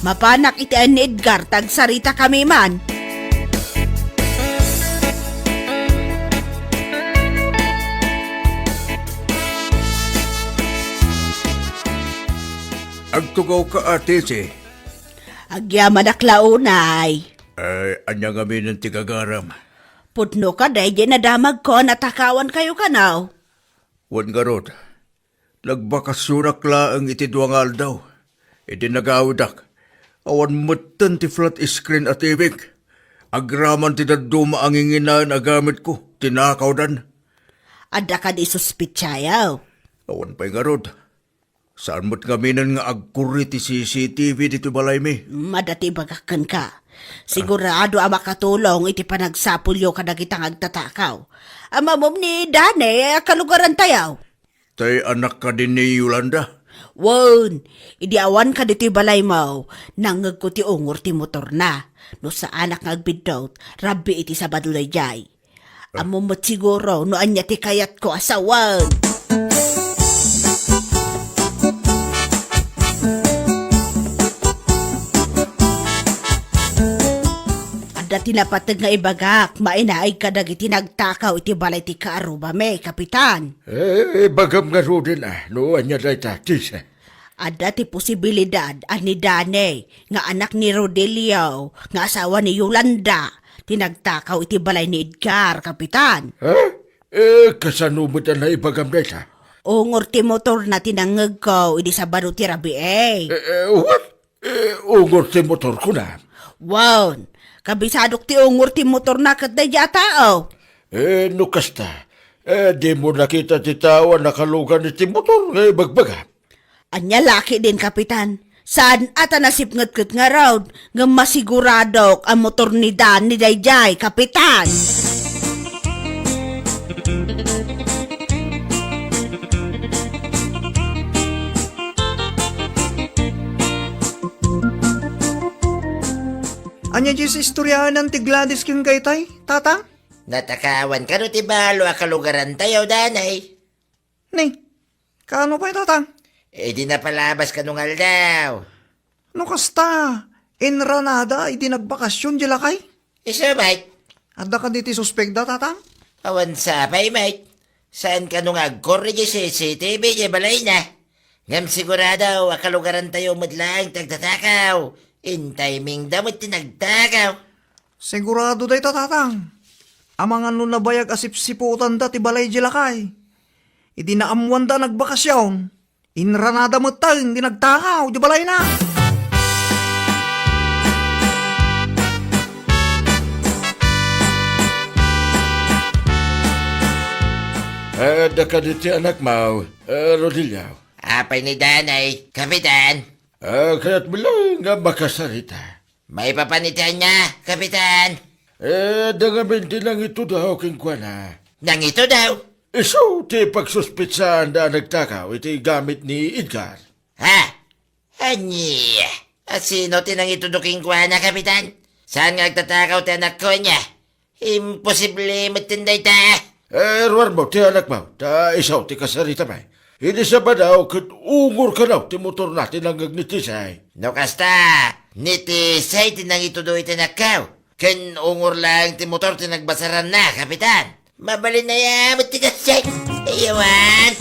Mapanak iti ayan ni Edgar, ta agsaritakami man. Agtugawka, Ate Che. Agyamanak la unay. Ay, ania ngamin ti gagaram? Pudno kadi diay nadamagko a natakawan kayo kano? Wen ngarud, nagbakasionak laeng iti dua nga aldaw. Idi nagawidak, awan metten ti flat screen a T V-k. Agraman ti dadduma a nginginaen a gamitko, tinakawdan. Adda kadi suspetsayo? Awan pay ngarud. Saan met ngaminen nga agkurri ti C C T V ditoy balaymi? Mm, adda ti ibagak kenka. Sigurado a makatulong iti panagsapulyo kadagita nga agtatakaw. Ammom ni Dane a kalugarantayo? Tay anak kadi ni Yolanda? Wen, idi awanka ditoy balaymo, nangngegko ti ungor ti motorna. No saanak nga agbiddut, rabbi iti Sabado daydiay. Ammom met siguro no ania ti kayatko a sawen. Adda ti napateg nga ibagak, mainaig kadagiti nagtakaw iti balay ti kaarrubami, Kapitan. Eh, ibagam ngaruden a, no ania dayta, Tisa? Adda ti posibilidad a ni Danny, nga anak ni Rodelio, nga asawa ni Yolanda, ti nagtakaw iti balay ni Edgar, Kapitan. Ha? Eh, kasano met a naibagam dayta? Ungor ti motorna ti nangngegko idi Sabado ti rabii. Eh, eh, what? Eh, ungor ti motor, kunam? Wen, kabisadok ti ungor ti motorna ket daydiay a tao. Eh, no kasta, eh, dimo nakita ti tao a nakalugan iti motor nga ibagbagam? Ania la ketdin, Kapitan? Saan a ta nasipnget ket ngarud, ngem masiguradok a motor ni Danny daydiay, Kapitan. Ania diay istoryaen ti Gladys ken daytay, Tatang? Natakawan kano ti balo a kalugarantayo, Danny? Ni, kaano pay, Tatang? Idi napalabas kano nga aldaw. No kasta, inranada idi nagbakasyon diay lakay? Isu met. Adda kadi ti suspekda, Tatang? Awan sapay met. Saan kano nga agkurre diay C C T V diay balayna? Ngem sigurado a kalugarantayo met laeng ti agtatakaw. In timingda met ti nagtakaw. Sigurado dayta, Tatang. Amangan no nabayag a sipsiputanda ti balay diay lakay. Idi naammoanda a nagbakasyon, inranada metten ti nagtakaw diay balayna. Adda kadi ti anakmo, eh, Rodelio? Apay ni Danny, Kapitan? Ah, kayatmo laeng nga makasarita. Maipapan iti ania, Kapitan? Eh, adda ngamin ti nangitudo kenkuana. Nangitudo? Isu ti pagsuspetsaanda a nagtakaw iti gamit ni Edgar. Ha? Ania? A sino ti nangitudo kenkuana, Kapitan? Saan nga agtatakaw ti anakko ania? Imposible metten dayta. Eh, ruarmo ti anakmo, ta isu ti kasaritami. Idi Sabado ket ungor kano ti motorna ti nangngeg ni Tisay. No kasta, ni Tisay ti nangitudo iti anakko. Ken ungor laeng ti motor ti nagbasaranna, Kapitan. Mabalin aya met ti kasjay. Ayawan.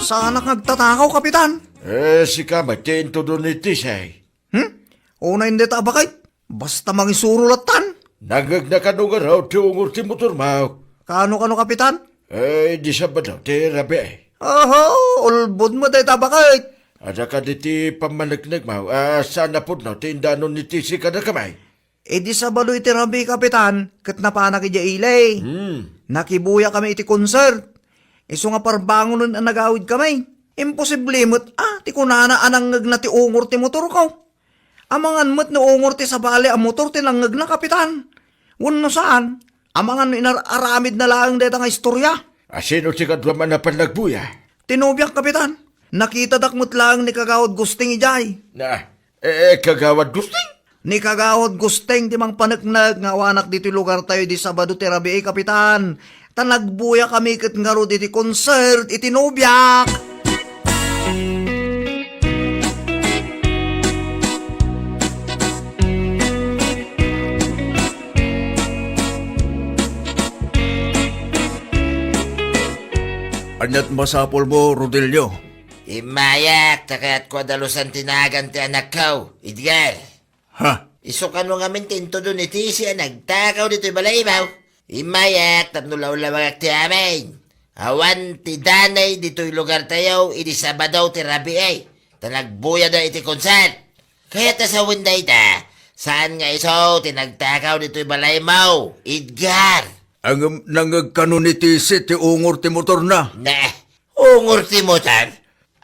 Saanak nga agtatakaw, Kapitan. Eh, sika met ti intudo ni Tisay. Hmm? Unay dayta a baket? Basta mangisuro lattan. Nangngegna kano ngarud ti ungor ti motormo? Kaano, kano, Kapitan? Eh, idi Sabado ti rabii. Oho, ulbod met dayta a baket. Adda kadi ti pammaneknekmo a saan a pudno ti indanon ni Tisay kadakami? Idi Sabado iti rabii, Kapitan, ket napanak idiay ili. Hmm. Nakibuya kami iti concert. Isu nga parbangonen a nagawid kami. Imposible met a ti kunana a nangngegna ti ungor ti motorko. Amangan met no ungor ti sabali a motor ti nangngegna, Kapitan. Wenno saan, amangan no inar-aramidna laeng dayta nga istoria. A sino ti kaduam a napan nagbuya? Ti nobiak, Kapitan. Nakitadak met laeng ni Kagawad Gusting idiay. Na, eh, Kagawad Gusting? Ni Kagawad Gusting ti mangpaneknek nga awanak ditoy lugartayo idi Sabado ti rabii, Kapitan. Ta nagbuya kami ket ngarud iti concert iti nobiak. Ania't masapulmo, Rodelio? Immayak, ta kayatko a dalusan ti nagan ti anakko, Edgar. Ha? Isu kano ngamin ti intudo ni Tisay a nagtakaw ditoy balaymo. Immayak tapno lawlawagak ti amin. Awan ti danay ditoy lugartayo idi Sabado ti rabii, ta nagbuyada iti concert. Kayat a sawen dayta, saan nga isu ti nagtakaw ditoy balaymo, Edgar? Ngem nangngeg kano ni Tisay ti ungor ti motorna? Ne, ungor ti motor?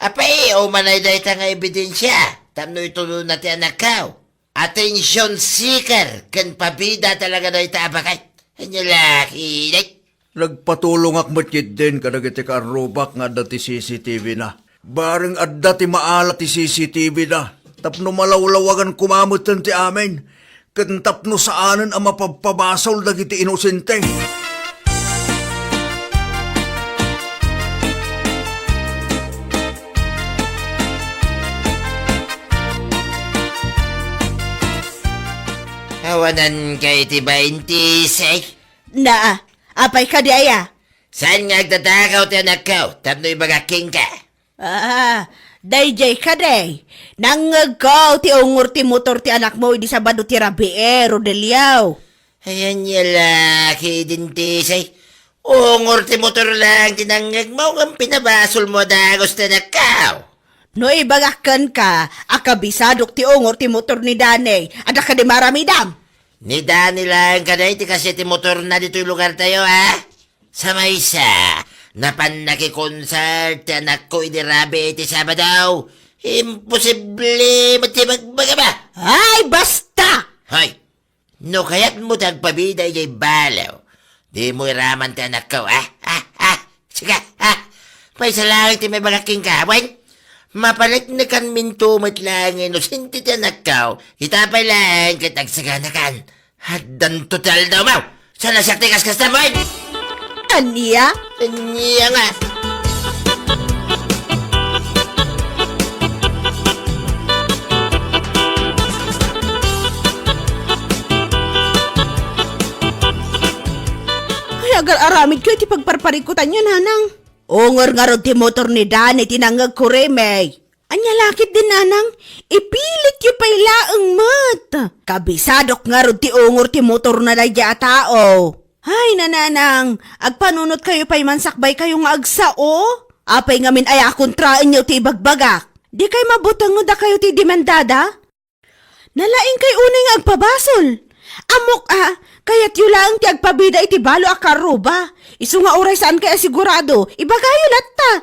Apay, umanay dayta nga ebidensia tapno itudona ti anakko. Attention seeker ken pabida talaga dayta a baket. Ania la ketdi? Nagpatulongak met ketdin kadagiti kaarrubak nga adda ti C C T V na. Bareng adda ti maala ti C C T V na. Tapno malawlawagan koma metten ti amin. Ken tapno saanen a mapabpabasol dagiti inosente. Awanan kay ti baintis, eh. Na, apay kadi aya? Saan nga agdadagaw ti anakko tapno ibagak kenka? Ah, daydiay kadi. Nangngegko ti ungor ti motor ti anakmo idi Sabado ti rabii, Rodelio. Ayan yala, kidintis, eh. Ungor ti motor lang ti nangngegmo ngem pinabasolmo a dagus ti anakko. No ibagak kenka a kabisadok ti ungor ti motor ni Danny, adda kadi maaramidam? Ni Danny lang kadi ti kaasi ti motorna ditoy lugartayo, ha? Sa maysa, napan nakikonsert ti anakko idi rabii iti Sabado. Imposible met ti ibagbaga ba? Ay, basta! Hoy, no kayatmo ti agpabida idiay balo, dimo iraman ti anakko, ah? Ah, ah, sika, ah? Maysa laeng ti maibagak kenka, wen? Mapaneknekanminto met laeng nga inosente ti anakko, ita pay laeng ket agsaganakan. Addanto ti aldawmo! Saan a siak ti kaskastam, wen? Ania? Ania nga? Ay, agar-aramidko iti pagparparikutanyo, nanang. Ungor ngarud ti motor ni Danny ti nangngegko, Remey. Ania la ketdin, nanang, ipilityo pay laeng met. Kabisadok ngarud ti ungor ti motorna daydiay a tao. Ay, nanang, agpanunotkayo pay man sakbaykayo nga agsao. Apay ngamin aya a kontraenyo ti ibagbagak? Dikay mabuteng no dakayo ti demandada? Nalaingkay unay nga agpabasol. Ammok a, kayatyo laeng ti agpabida iti balo a karruba. Isu nga uray saankay a sigurado, ibagayo latta.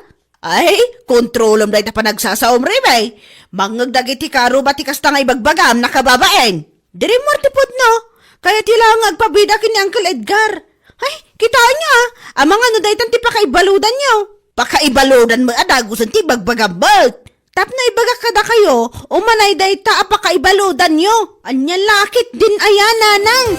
Ay, kontrolem dayta panagsasaom, Remey. Mangngeg dagiti karruba ti kasta nga ibagbagam, nakababain. Diri mo ti pudno. Kayatyo laeng nga agpabida ken ni Uncle Edgar. Ay, kitaenyo a, amangan no daytan ti pakaibaludanyo. Pakaibaludan met a dagusen ti ibagbagam met. Tapno ibagak kadakayo, umanay dayta a pakaibaludanyo. Ania la ketdin aya, nanang?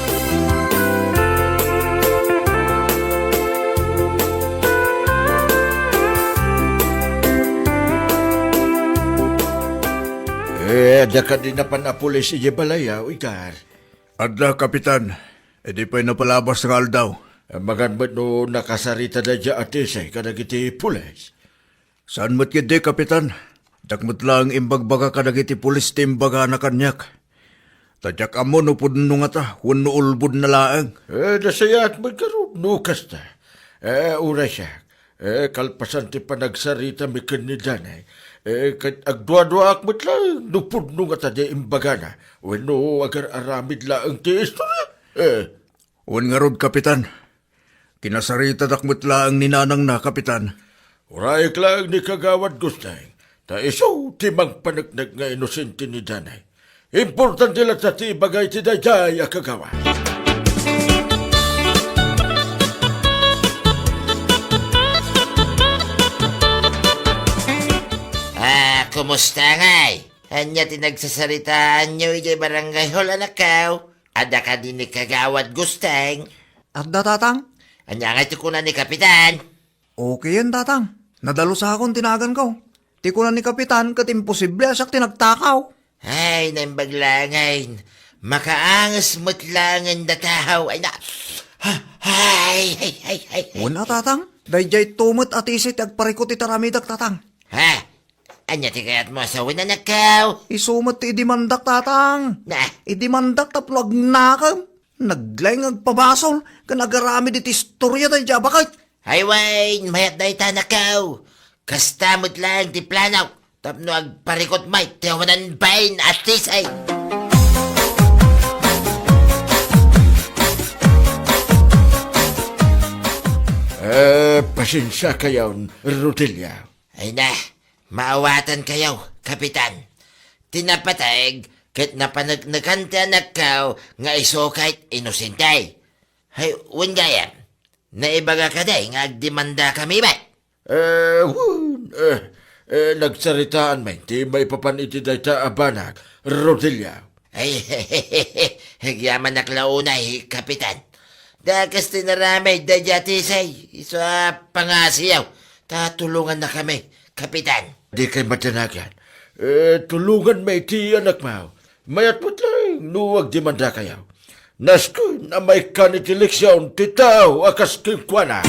Eh, adda kadi napan a pulis idiay balay, ah, Edgar? Adda, Kapitan. Idi pay napalabas nga aldaw. Amangan met no nakasarita daydiay a Tisay kadagiti pulis. Saan met ketdi, Kapitan. Diak met laeng imbagbaga kadagiti pulis ti imbagana kaniak. Ta diak ammo no pudno ngata wenno ulbodna laeng. Eh, nasayaat met ngarud no kasta. Eh, uray siak. Eh, kalpasan ti panagsaritami ken ni Danny, eh, ket agduaduaak met laeng no pudno ngata diay imbagana wenno agar-aramid laeng ti istoria. Eh, Wen ngarud, Kapitan. Kinasaritadak met laeng ni nanangna, Kapitan. Urayek laeng ni Kagawad Gusteng, ta isu ti mangpaneknek nga inosente ni Danny. Importante latta ti ibaga iti daydiay a kagawad. Ah, kumusta ngay? Ania ti nagsasaritaanyo idiay barangay hall, anakko? Adda kadi ni Kagawad Gusteng? Adda, Tatang. Ania ngay ti kuna ni Kapitan? Okayen, Tatang. Nadalusakon ti naganko. Ti kuna ni Kapitan ket imposible a siak ti nagtakaw. Ay, naimbag laengen. Makaanges met laengen dataw. Ay, na. Ay, ay, ay, ay, ay. Wen a, Tatang. Daydiay to met a Tisay ti agparikut iti aramidak, Tatang. Ha? Ania ti kayatmo a sawen, anakko? Isu met ti idimandak, Tatang. Na? Idimandak tapno agnakem. Naglaing agpabasol ken agaramid iti istoria daydiay a baket. Ay wen, mayat dayta, anakko. Kasta met laeng ti planok tapno agparikut met ti awanan bain a Tisay. Eh, pasensiakayon, Rodelia. Ay na, maawatankayo, Kapitan. Ti napateg ket napaneknekan ti anakko nga isu ket inosente. Hay, wen gayam, naibaga kadi nga agdemandakami met? Eh, wen, eh, eh, nagsaritaan met ti maipapan iti dayta a banag, Rodelia. Ay, agyamanak la unay, Kapitan. Dakes ti inaramid daydiay a Tisay, isu a pangasiyo, ta tulongannakami, Kapitan. Dikay madanagan. Eh, tulonganmi ti anakmo. Mayat met laeng no agdemanda kayo. Nasken a maikkan iti leksion ti tao a kas kenkuana.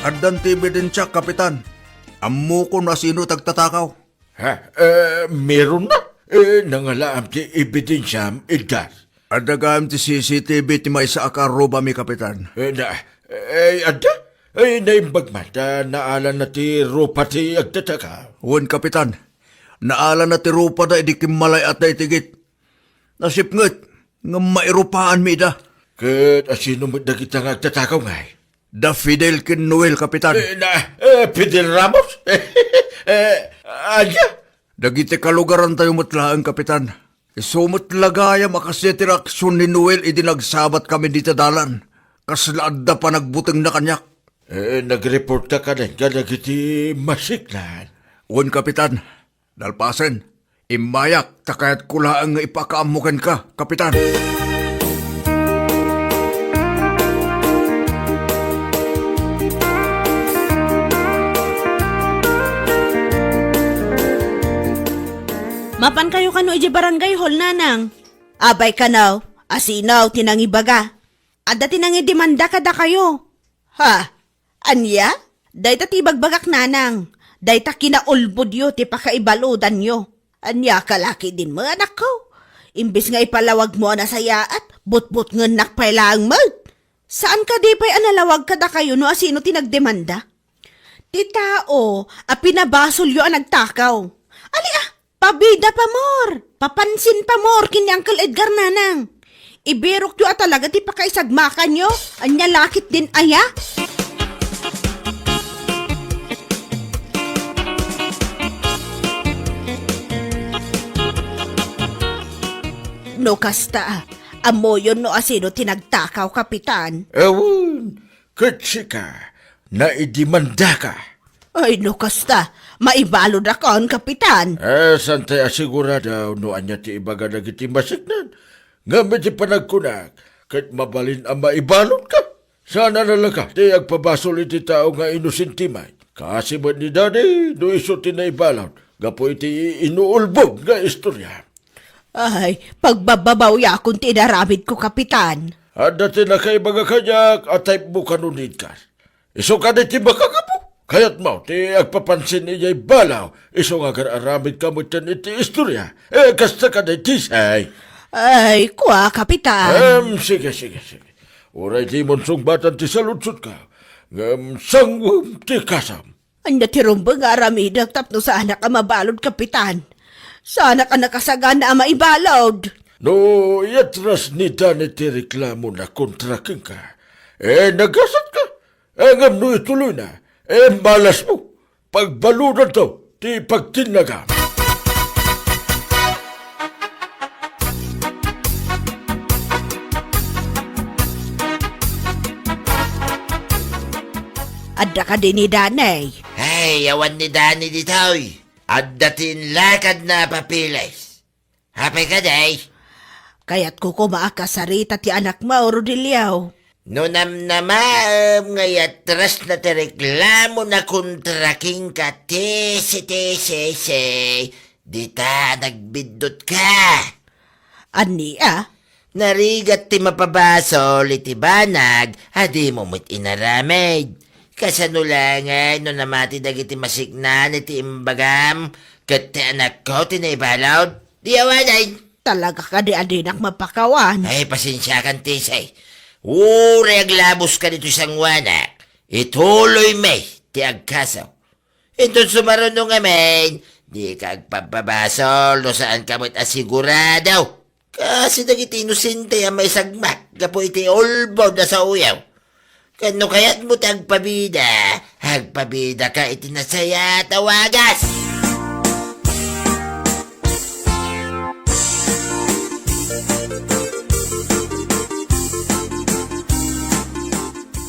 Addan ti ebidensiak, Kapitan. Ammokon no asino ti agtatakaw. Ha? Eh, meron na? Eh, nangalaam ti ebidensiam, Edgar. Adda gayam ti C C T V ti maysa a karrubami, Kapitan. Eh, na, eh, adda? Eh, naimbag man ta naalanna ti rupa ti agtatakaw. Wen, Kapitan. Naalanna ti rupada idi kimmalay-atna iti gate. Nasipnget, ngem mairupaanmi ida. Ket asino met dagita nga agtatakaw ngay? Da Fidel ken Noel, Kapitan. Eh, na, eh, Fidel Ramos? Eh, ania? Dagiti kalugarantayo met laeng, Kapitan. Isu met la gayam a kasdiay ti reaksion ni Noel idi nagsabatkami dita dalan. Kasla adda panagbutengna kaniak. Eh, nagreportka kadi kadagiti masiknan? Wen, Kapitan. Nalpasen, immayak ta kayatko laeng nga ipakaammo kenka, Kapitan. Mapankayo kano idiay barangay hall, Nanang? Apay kano, asino ti nangibaga? Adda ti nangidemanda kadakayo. Ha? Ania? Dayta ti ibagbagak, Nanang. Dayta kinaulbodyo ti pakaibaludanyo. Ania ka la ketdin met, anakko? Imbes nga ipalawagmo a nasayaat, butbutngennak pay laeng met. Saan kadi pay a nalawag kadakayo no asino ti nagdemanda? Ti tao a pinabasolyo a nagtakaw. Ali a, pabida pamor, papansin pamor ken ni Uncle Edgar, Nanang. Ibirokyo a talaga ti pakaisagmakanyo, ania la ketdin aya? No kasta, ammoyon no asino ti nagtakaw, Kapitan? Awan, ket sika, naidemandaka. Ay, no kasta, maibaludakon, Kapitan. Eh, saan tay asigurado no ania ti ibaga dagiti masiknan? Ngem iti panagkunak, ket mabalin a maibaludka. Saan a nalaka ti agpabasol iti tao nga inosente met. Kaasi met ni Dani, no isu ti naibalud, gapu iti inuulbod nga istorya. Ay, pagbababawayakon ti inaramidko, Kapitan. Adda ti nakaibaga kaniak a type mo kano ni Edgar. Isu kadi ti makagapu. Kayatmo ti agpapansin idiay balaw, isu nga agar-aramidka metten iti istorya. Eh, kasta kadi ti say. Ay, kua, Kapitan. Em, sige, sige, sige. Uray dimon sungbatan ti saludsotka, ngem sanguem ti kasam. Ania ti rumbeng nga aramidek tapno saanak a mabalud, Kapitan? Saanak a nakasagana a maibalud. No iatras ni Dani ti reklamona kontra kenka, eh, nagasatka. Eh, ngem no ituloyna, eh, malasmo. Pagbaludanto ti pagtinnagam. Adda kadi ni Dani? Ay, awan ni Dani ditoy. Adda ti inlakadna a papeles. Apay kadi? Kayatko koma a kasarita ti anakmo, Rodelio. No namnamaem nga iatras na ti reklamona kontra kenka, tisi, tisi, si, dita nagbiddutka. Ania? Narigat ti mapabasol iti banag a dimo met inaramid. Kasano la ngay no namati dagiti masiknan iti imbagam ket ti anakko ti naibalud? Di awanen. Talaga kadi a dinak mapakawan? Ay, pasensiakan, Tisay. Uray aglaboska ditoy sanguanak, ituloymi ti agkaso. Inton sumaruno ngamin, dika agpabpabasol no saanka met a sigurado. Kaasi dagiti inosente a maisagmak gapu iti ulbod a saoyo. Ken no kayatmo ti agpabida, agpabidaka iti nasayaat a wagas.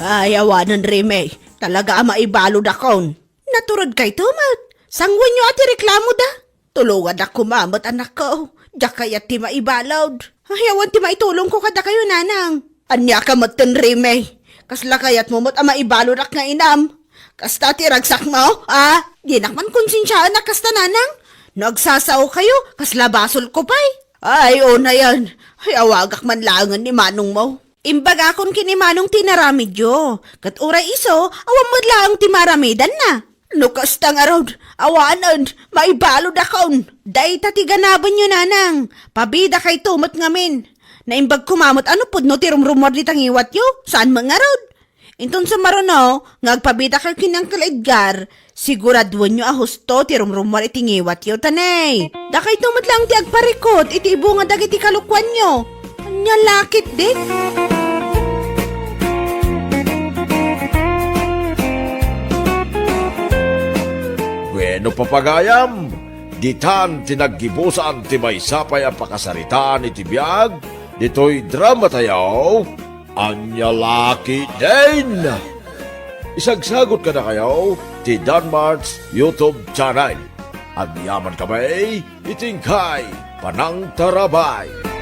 Ay, awanen, Reme. Talaga a maibaludakon. Naturedkayto met. Sanguenyo a ti reklamoda. Tulongadak koma met, anakko. Diak kayat ti maibalud. Ay, awan ti maitulongko kadakayo, nanang. Ania ka metten, Reme? Kasla kayatmo met a maibaludak nga inam? Kasta ti ragsakmo, a? Dinak man konsensiaan a kasta, nanang. No agsasaokayo, kasla basolko pay. Ay, unayen. Ay, awagak man laengen ni manongmo. Imbagakon ken ni manong ti inaramidyo. Ket uray isu, awan met laeng ti maaramidanna. No kasta ngarud, awanen, maibaludakon. Dayta ti ganabenyo, nanang. Pabidakayto met ngamin. Naimbag koma met a no pudno ti rumrumuar dita ngiwatyo, saan met ngarud. Inton sumaruno nga agpabidakayo ken ni Uncle Edgar, siguraduenyo a husto ti rumrumuar iti ngiwatyo, ta ne, dakayto met laeng ti agparikut iti ibunga dagiti kalokuanyo. Ania la ketdi? Bueno, papagayam, ditan ti naggibusan ti maysa pay a pakasaritaan iti biag ditoy dramatayo. Ania la ketdin? Isagsagut kadakayo ti Danmart's YouTube channel. Agyamankami iti inkay panangtarabay.